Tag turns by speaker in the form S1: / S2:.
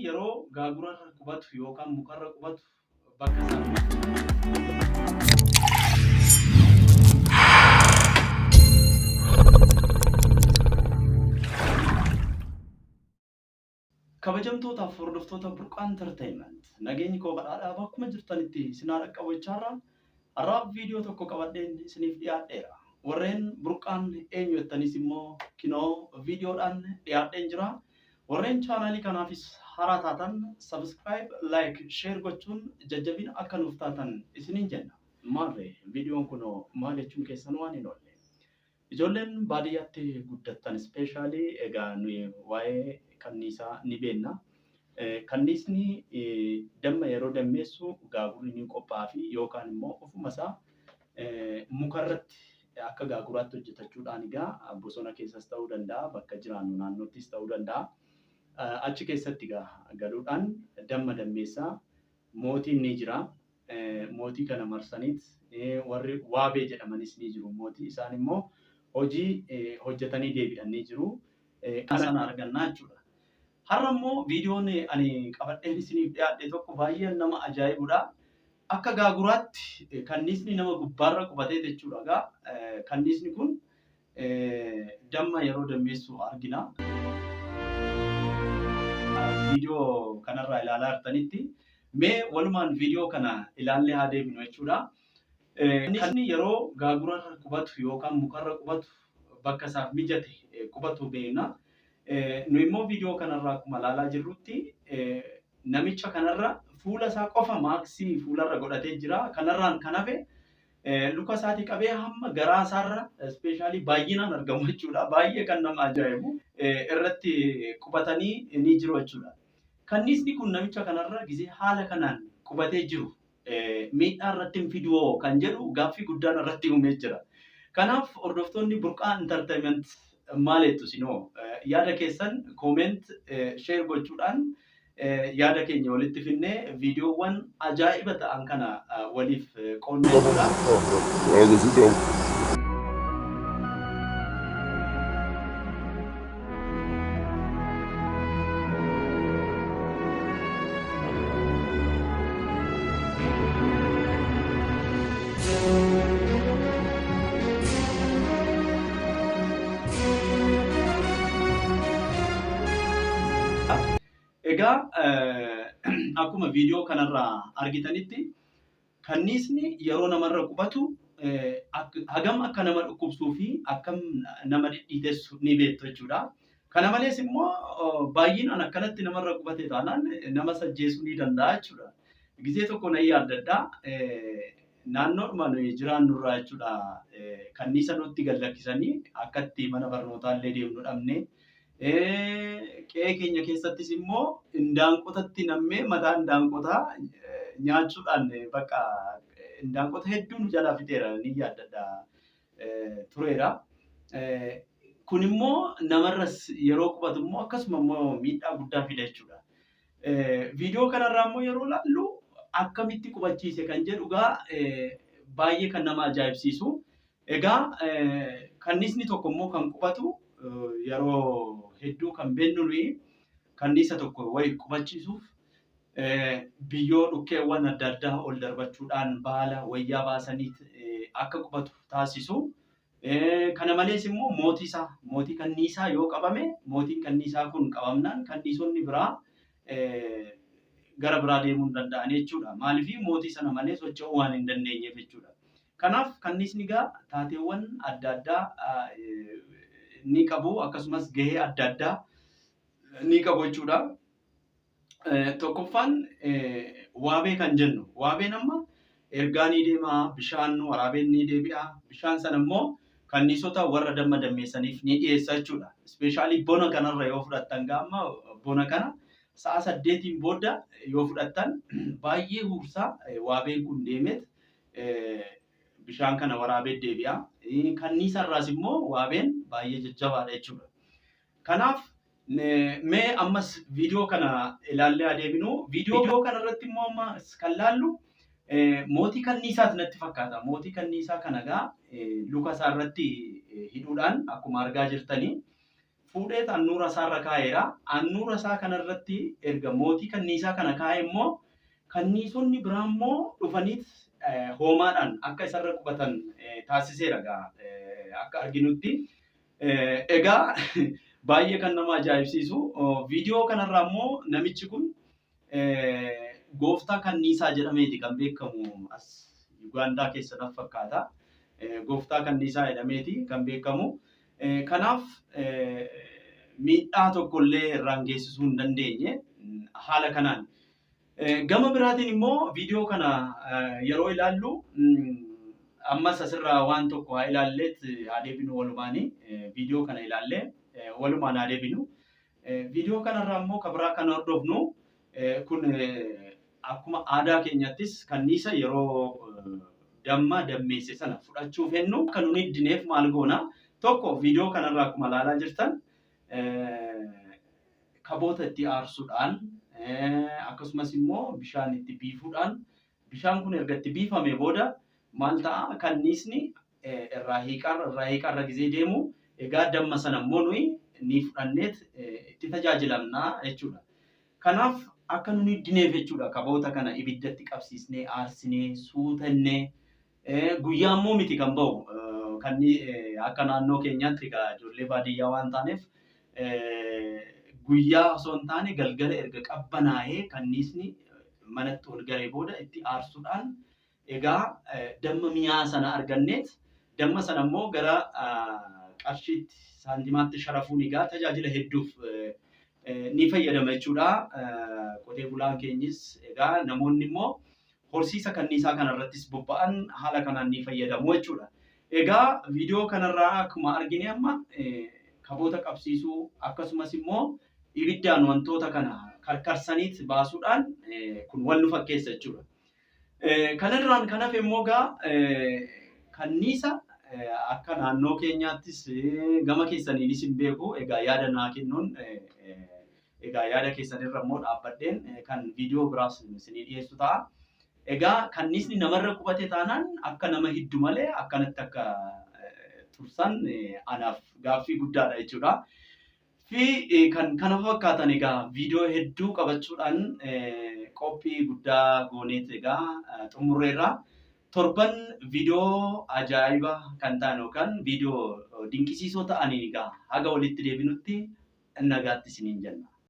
S1: Yeroo gaagurarra qubatu yookaan mukarra qubatu bakka sana. Kabajamtootaaf hordoftoota Burqaa Entertainment, nageenyi koo badhaadhaa bakkuma jirtanitti isin haa dhaqqabu jechaarra har'aaf viidiyoo tokko qabadheen isiniif dhiyaadheera. Warreen Burqaan eenyu jettanis immoo kinoo viidiyoodhaan dhiyaadheen jira. Warreen chaanaalii kanaafis haaraa taatan subscribe, like, share gochuun jajjabina akka nuuf taatan isiniin jenna. Maarree viidiyoon kunoo maal jechuun keessan waan hin oolle. Ijoolleen baadiyyaatti guddattan ispeeshaalii egaa nuyi waa'ee kanniisaa ni beekna. Kanniisni damma yeroo dammeessu gaagurri ni qophaa'a fi yookaan immoo ofuma isaa mukarratti akka gaaguraatti hojjetachuudhaan egaa bosona keessas ta'uu danda'a, bakka jiraannu naannoottis ta'uu danda'a. Achi keessatti egaa galuudhaan damma dammeessaa mootiin ni jira. Mootii kana marsaniit warri waabee jedhamanis ni jiru. Mootii isaan immoo hojii hojjetanii deebi'an ni jiru. Kana sana argannaa jechuudha. Har'a immoo viidiyoon ani qabadheen isiniif dhiyaadhe tokko baay'ee nama ajaa'ibudha. Akka gaaguraatti kanniisni nama gubbaarra qubatee jechuudha. Egaa kanniisni kun damma yeroo dammeessu argina. Viidiyoo kanarraa ilaalaa jirtanitti mee walumaan viidiyoo kana ilaallee haa deebinu jechuudha. Kanniisni yeroo gaagurarra qubatu yookaan mukarra qubatu bakka isaaf mijate qubatu beekna. Nu immoo viidiyoo kanarraa akkuma ilaalaa jirrutti namicha kanarra fuula isaa qofa maaksii fuularra godhatee jira. Kanarraan kan hafe luka isaatii qabee hamma garaa isaarra ispeeshaalii baay'inaan argamu jechuudha. Baay'ee kan nama ajaa'ibu irratti qubatanii ni jiru jechuudha. Kanniisni kun namicha kanarra gizee haala kanaan qubatee jiru miidhaa irratti hin fiduwoo kan jedhu gaaffii guddaan irratti uumee jira. Kanaaf hordoftoonni Burqaa Entertainment maal jettu isinoo? Yaada keessan comment, share gochuudhaan yaada keenya walitti finnee viidiyoowwan ajaa'iba ta'an kana waliif qoodna jechuudha. Egaa akkuma viidiyoo kanarraa argitanitti kanniisni yeroo namarra qubatu hagam akka nama dhukkubsuu fi akkam nama dhidhiitessu ni beektu jechuudha. Kana malees immoo baay'inaan akkanatti namarra qubate taanaan nama sajjeesuu ni danda'a jechuudha. Gizee tokko nan yaaddadha. Naannoodhuma nuyi jiraannurraa jechuudha kanniisa nutti gad lakkisanii akkatti mana barnootaa illee deemnu dhabne. Qe'ee keenya keessattis immoo indaanqotatti nammee mataa indaanqotaa nyaachuudhaan bakka indaanqota hedduu nu jalaa fixeera ni yaaddadha tureera. Kun immoo namarras yeroo qubatu immoo akkasuma immoo miidhaa guddaa fida jechuudha. Viidiyoo kanarraa immoo yeroo laallu akkamitti qubachiise kan jedhu egaa baay'ee kan nama ajaa'ibsiisu. Egaa kanniisni tokko immoo kan qubatu yeroo hedduu kan beeknu nuyi kanniisa tokko wayi qubachiisuuf biyyoo dhukkeewwan adda addaa ol darbachuudhaan baala wayyaa baasanii akka qubatu taasisu. Kana malees immoo mootii isaa mootii kanniisaa yoo qabame mootiin kanniisaa kun qabamnaan kanniisonni biraa gara biraa deemuu hin danda'an jechuudha. Maaliif mootii sana malee socho'uu waan hin dandeenyeef jechuudha. Kanaaf kanniisni egaa taateewwan adda addaa ni qabu akkasumas gahee adda addaa ni qabu jechuudha. Tokkoffaan waabee kan jennu waabeen amma ergaa ni deema, bishaan waraabeen ni deebi'a. Bishaan sana immoo kanniisota warra damma dammeessaniif ni dhiyeessa jechuudha. Ispeeshaalii bona kanarra yoo fudhattan gaamma bona kana sa'a 8n booda yoo fudhattan baay'ee huursaa waabeen kun deemeet bishaan kana waraabee deebi'a. Kanniisa irraas immoo waabeen baay'ee jajjabaadha jechuudha. Kanaaf mee ammas viidiyoo kana ilaallee adeeminu. Viidiyoo kana irratti immoo ammas kan laallu mootii kanniisaati natti fakkaata. Mootii kanniisaa kana egaa luka isaa irratti hidhuudhaan akkuma argaa jirtanii Fuudheet handhuura isaarra kaa'eera. Handhuura isaa kanarratti erga mootii kanniisaa kana kaa'e immoo kanniisonni biraa immoo dhufaniit hoomaadhaan akka isarra qubatan taasiseera egaa akka arginutti. Egaa baay'ee kan nama ajaa'ibsiisu viidiyoo kanarraa immoo namichi kun gooftaa kanniisaa jedhameeti kan beekamu as Yugaandaa keessa natti fakkaata. Gooftaa kanniisaa jedhameeti kan beekamu. Kanaaf miidhaa tokkollee irraan geessisuu hin dandeenye haala kanaan. Gama biraatiin immoo viidiyoo kana yeroo ilaallu ammas asirraa waan tokko haa ilaalleet haa deebinu walumaani. Viidiyoo kana ilaallee walumaan haa deebinu. Viidiyoo kanarraa immoo kan biraa kan hordofnu kun akkuma aadaa keenyattis kanniisa yeroo damma dammeesse sana fudhachuuf hennu akka nun hiddineef maal goona? Tokko viidiyoo kanarraa akkuma ilaalaa jirtan kaboota itti aarsuudhaan akkasumas immoo bishaan itti biifuudhaan bishaan kun erga itti biifame booda maal ta'a kanniisni irraa hiiqaarra irraa hiiqaarra gizee deemu egaa damma sana immoo nuyi ni fudhanneet itti tajaajilamna jechuudha. Kanaaf akka nun hiddineef jechuudha kaboota kana ibiddatti qabsiisnee aarsinee suutannee guyyaa immoo miti kan ba'u kan akka naannoo keenyaatti egaa ijoollee baadiyyaa waan taaneef guyyaa osoo hin taane galgala erga qabbanaa'ee kanniisni manatti ol galee booda itti aarsuudhaan egaa damma mi'aa sana arganneet damma sana immoo gara qarshiitti saantimaatti sharafuun egaa tajaajila hedduuf ni fayyadama jechuudha. Qotee bulaan keenyis egaa namoonni immoo horsiisa kanniisaa kanarrattis bobba'an haala kanaan ni fayyadamu jechuudha. Egaa viidiyoo kanarraa akkuma argine amma kaboota qabsiisuu akkasumas immoo ibiddaan wantoota kana karkarsaniit baasuudhaan kun wal nu fakkeessa jechuudha. Kanarraan kan hafe immoo egaa kanniisa akka naannoo keenyaattis gama keessaniinis hin beeku egaa yaada naa kennuun egaa yaada keessanirra immoo dhaabbadheen kan viidiyoo biraas isinii dhiyeessu ta'a. Egaa kanniisni namarra qubate taanaan akka nama hiddu malee akkanatti akka tursan anaaf gaaffii guddaadha jechuudha. Fi kan kana fakkaatan egaa viidiyoo hedduu qabachuudhaan qophii guddaa gooneet egaa xumurreerra. Torban viidiyoo ajaa'iba kan ta'an yookaan viidiyoo dinqisiisoo ta'aniin egaa haga walitti deebinutti nagaatti isiniin jenna.